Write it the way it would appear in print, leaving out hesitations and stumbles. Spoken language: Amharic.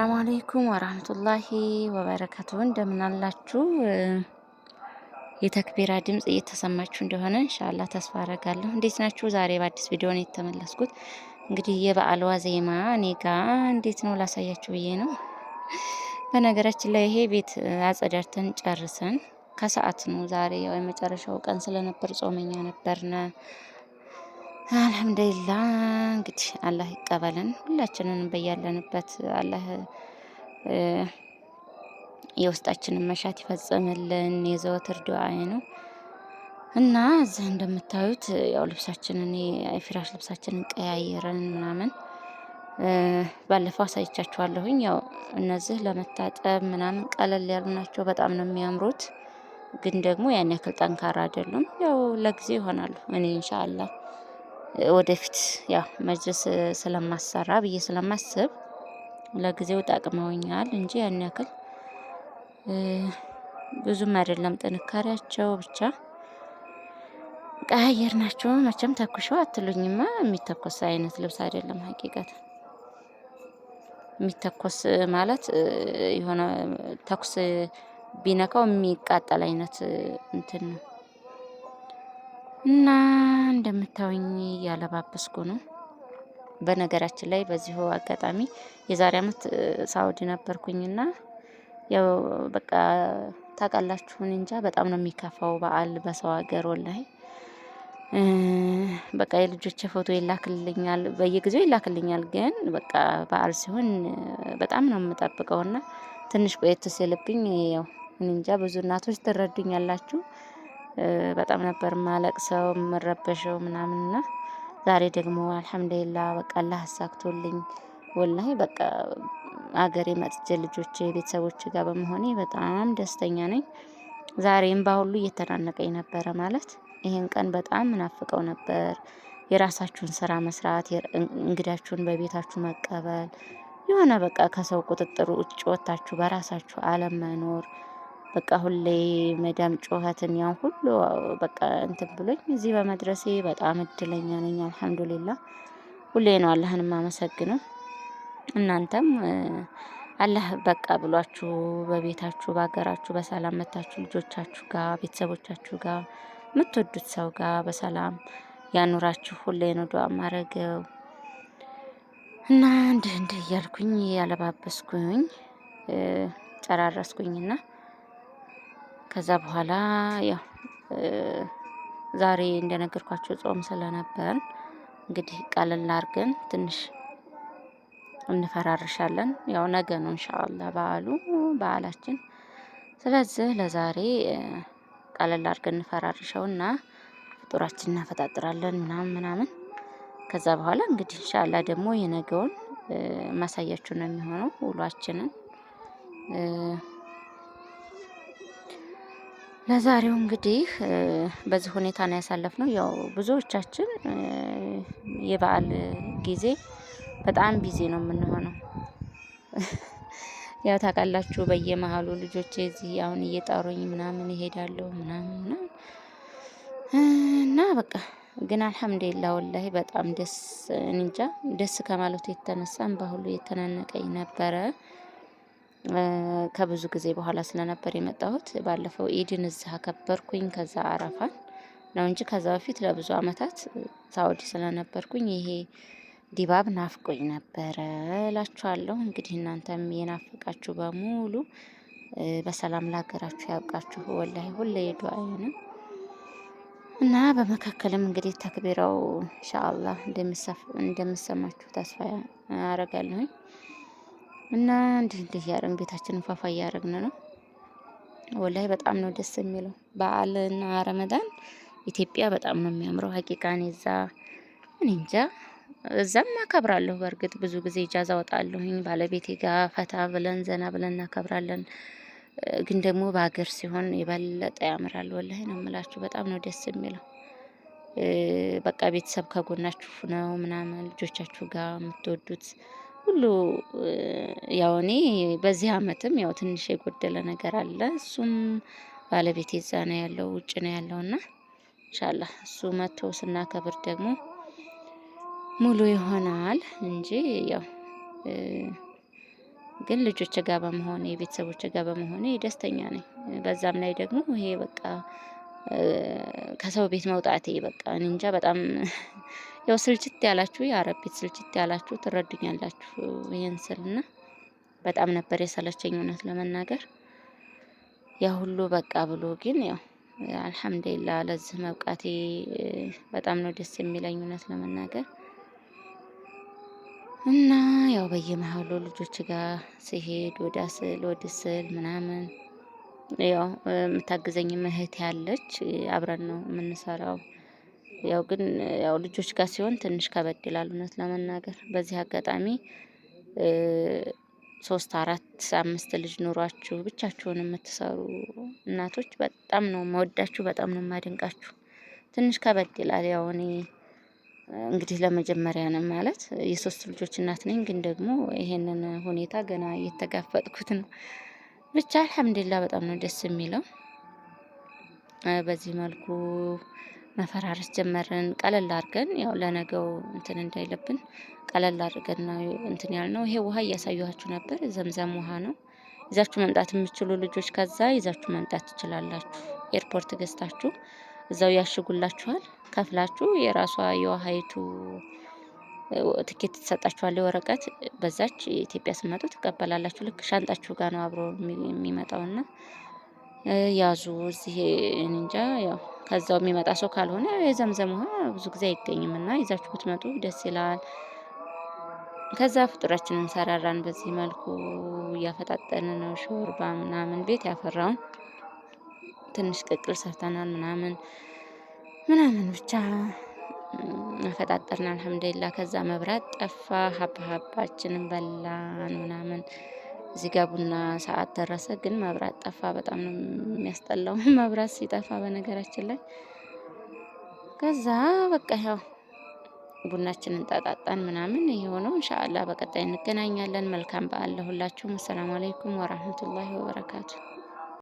السلام عليكم ورحمة الله وبركاته። እንደምን አላችሁ? የተክቢራ ድምጽ እየተሰማችሁ እንደሆነ إن شاء الله ተስፋ አረጋለሁ። እንዴት ናችሁ? ዛሬ በአዲስ ቪዲዮ ነው የተመለስኩት። እንግዲህ የበዓል ዋዜማ እኔ ጋ እንዴት ነው ላሳያችሁ ብዬ ነው። በነገራችን ላይ ይሄ ቤት አጸዳድተን ጨርሰን ከሰዓት ነው ዛሬ፣ ያው የመጨረሻው ቀን ስለነበር ጾመኛ ነበርነ። الحمد لله እንግዲህ አላህ ይቀበለን ሁላችንንም በያለንበት አላህ የውስጣችንን መሻት ይፈጽምልን። የዘወትር ዱዓዬ ነው እና እዚህ እንደምታዩት ያው ልብሳችንን የፍራሽ ልብሳችንን ቀያየረን ምናምን ባለፈው አሳይቻችኋለሁኝ። ያው እነዚህ ለመታጠብ ምናምን ቀለል ያሉ ናቸው። በጣም ነው የሚያምሩት፣ ግን ደግሞ ያን ያክል ጠንካራ አይደሉም። ያው ለጊዜው ይሆናሉ። እኔ إن شاء الله ወደፊት ያው መጅልስ ስለማሰራ ብዬ ስለማስብ ለጊዜው ጠቅመውኛል እንጂ ያን ያክል ብዙም አይደለም ጥንካሬያቸው። ብቻ ቀያየር ናቸው። መቼም ተኩሸው አትሉኝማ። የሚተኮስ አይነት ልብስ አይደለም። ሀቂቀት የሚተኮስ ማለት የሆነ ተኩስ ቢነካው የሚቃጠል አይነት እንትን ነው። እና እንደምታዩኝ እያለባበስኩ ነው። በነገራችን ላይ በዚሁ አጋጣሚ የዛሬ አመት ሳውዲ ነበርኩኝና ያው በቃ ታውቃላችሁን፣ እንጃ በጣም ነው የሚከፋው በዓል በሰው ሀገር والله። በቃ የልጆች ፎቶ ይላክልኛል፣ በየጊዜው ይላክልኛል። ግን በቃ በዓል ሲሆን በጣም ነው የምጠብቀውና ትንሽ ቆየት ሲልብኝ ያው እንጃ ብዙ እናቶች ትረዱኛላችሁ። በጣም ነበር ማለቅሰው የምረበሸው ምናምንና ዛሬ ደግሞ الحمد لله በቃ አላህ አሳክቶልኝ والله በቃ አገሬ መጥቼ ልጆቼ ቤተሰቦቼ ጋር በመሆኔ በጣም ደስተኛ ነኝ። ዛሬ እምባ ሁሉ እየተናነቀኝ ነበረ። ማለት ይሄን ቀን በጣም እናፍቀው ነበር። የራሳችሁን ስራ መስራት፣ እንግዳችሁን በቤታችሁ መቀበል፣ የሆነ በቃ ከሰው ቁጥጥር ውጭ ወጥታችሁ በራሳችሁ አለም መኖር፣ በቃ ሁሌ መዳም ጩኸትን ያን ሁሉ በቃ እንትን ብሎኝ እዚህ በመድረሴ በጣም እድለኛ ነኝ። الحمد لله ሁሌ ነው አላህን የማመሰግነው። እናንተም አላህ በቃ ብሏችሁ በቤታችሁ በሀገራችሁ በሰላም መታችሁ ልጆቻችሁ ጋር ቤተሰቦቻችሁ ጋር የምትወዱት ሰው ጋር በሰላም ያኑራችሁ። ሁሌ ነው ዱዓ ማረገው እና እንዲህ እንዲህ እያልኩኝ ያለባበስኩኝ ጨራረስኩኝና ከዛ በኋላ ያው ዛሬ እንደነገርኳቸው ጾም ስለነበር እንግዲህ ቀለል አድርገን ትንሽ እንፈራርሻለን። ያው ነገ ነው إن شاء الله በዓሉ በዓላችን። ስለዚህ ለዛሬ ቀለል አድርገን እንፈራርሸውና ፍጡራችን እናፈጣጥራለን ምናምን ምናምን። ከዛ በኋላ እንግዲህ إن شاء الله ደግሞ የነገውን ማሳያችሁ ነው የሚሆነው ውሏችንን። ለዛሬው እንግዲህ በዚህ ሁኔታ ነው ያሳለፍነው። ያው ብዙዎቻችን የበዓል ጊዜ በጣም busy ነው የምንሆነው። ያው ታውቃላችሁ በየመሀሉ ልጆቼ እዚህ አሁን እየጠሩኝ ምናምን ይሄዳለሁ ምናምን ምናምን እና በቃ ግን الحمد لله والله በጣም ደስ እንጃ ደስ ከማለቱ የተነሳ እምባ ሁሉ እየተናነቀኝ ነበረ። ከብዙ ጊዜ በኋላ ስለነበር የመጣሁት ባለፈው ኢድን እዚህ አከበርኩኝ። ከዛ አረፋን ነው እንጂ ከዛ በፊት ለብዙ አመታት ሳውዲ ስለነበርኩኝ ይሄ ድባብ ናፍቆኝ ነበረ እላችኋለሁ። እንግዲህ እናንተም የናፈቃችሁ በሙሉ በሰላም ለሀገራችሁ ያብቃችሁ። والله ሁሌ ዱዓዬ ነው እና በመካከልም እንግዲህ ተክቢራው إن شاء الله እንደምሰማችሁ ተስፋ አረጋለሁኝ። እና እንዲህ እንዲህ እያደረግን ቤታችንን ፋፋ እያደረግን ነው። والله በጣም ነው ደስ የሚለው በዓልና ረመዳን ኢትዮጵያ በጣም ነው የሚያምረው። حقيقة እኔ እዛ እኔ እንጃ እዛም አከብራለሁ። በእርግጥ ብዙ ጊዜ إجازة ወጣለሁኝ ባለቤቴ ጋር ፈታ ብለን ዘና ብለን እናከብራለን። ግን ደግሞ በሀገር ሲሆን የበለጠ ያምራል። والله ነው የምላችሁ በጣም ነው ደስ የሚለው። በቃ ቤተሰብ ከጎናችሁ ነው ምናምን ልጆቻችሁ ጋር የምትወዱት ሁሉ። ያው እኔ በዚህ አመትም ያው ትንሽ የጎደለ ነገር አለ። እሱም ባለቤቴ እዛ ነው ያለው ውጭ ነው ያለውና إن شاء الله እሱ መጥቶ ስናከብር ደግሞ ሙሉ ይሆናል እንጂ ያው ግን ልጆች ጋር በመሆኔ፣ ቤተሰቦች ጋር በመሆኔ ደስተኛ ነኝ። በዛም ላይ ደግሞ ይሄ በቃ ከሰው ቤት መውጣቴ በቃ እኔ እንጃ በጣም ያው ስልችት ያላችሁ፣ የአረብ ቤት ስልችት ያላችሁ ትረዱኛላችሁ ይሄን ስልና በጣም ነበር የሰለቸኝ እውነት ለመናገር። ያ ሁሉ በቃ ብሎ ግን ያው አልሐምዱሊላህ ለዚህ መብቃቴ በጣም ነው ደስ የሚለኝ እውነት ለመናገር። እና ያው በየመሀሉ ልጆች ጋር ሲሄድ ወዳ ስል ወድ ስል ምናምን ያው የምታግዘኝ እህት ያለች አብረን ነው የምንሰራው። ያው ግን ያው ልጆች ጋር ሲሆን ትንሽ ከበድ ይላል እውነት ለመናገር። በዚህ አጋጣሚ 3፣ 4፣ 5 ልጅ ኑሯችሁ ብቻችሁን የምትሰሩ እናቶች በጣም ነው የምወዳችሁ፣ በጣም ነው የማደንቃችሁ። ትንሽ ከበድ ይላል። ያው እኔ እንግዲህ ለመጀመሪያ ነው ማለት የ3 ልጆች እናት ነኝ፣ ግን ደግሞ ይሄንን ሁኔታ ገና እየተጋፈጥኩት ነው። ብቻ አልሐምዱሊላህ በጣም ነው ደስ የሚለው። በዚህ መልኩ መፈራረስ ጀመርን። ቀለል አድርገን ያው ለነገው እንትን እንዳይለብን ቀለል አድርገን ነው እንትን ያልነው። ይሄ ውሃ እያሳየኋችሁ ነበር፣ ዘምዘም ውሃ ነው። ይዛችሁ መምጣት የምትችሉ ልጆች ከዛ ይዛችሁ መምጣት ትችላላችሁ። ኤርፖርት ገዝታችሁ እዛው ያሽጉላችኋል። ከፍላችሁ የራሷ የውሃይቱ ትኬት ትሰጣችኋል፣ ወረቀት በዛች ኢትዮጵያ ስትመጡ ትቀበላላችሁ። ልክ ሻንጣችሁ ጋር ነው አብሮ የሚመጣውና ያዙ። እዚህ እንጃ ያው ከዛው የሚመጣ ሰው ካልሆነ የዘምዘም ውሃ ብዙ ጊዜ አይገኝምና ይዛችሁ ብትመጡ ደስ ይላል። ከዛ ፍጡራችንን ሰራራን። በዚህ መልኩ እያፈጣጠን ነው። ሾርባ ምናምን ቤት ያፈራውን ትንሽ ቅቅል ሰርተናል ምናምን ምናምን ብቻ አፈጣጠርን አልሐምዱሊላህ። ከዛ መብራት ጠፋ። ሀብ ሀባችንን በላን ምናምን። እዚህ ጋር ቡና ሰዓት ደረሰ፣ ግን መብራት ጠፋ። በጣም ነው የሚያስጠላው መብራት ሲጠፋ በነገራችን ላይ። ከዛ በቃ ያው ቡናችንን ጠጣጣን ምናምን። ይሄ ሆኖ ኢንሻአላህ በቀጣይ እንገናኛለን። መልካም በዓል ለሁላችሁም። አሰላሙ አለይኩም ወራህመቱላሂ ወበረካቱ።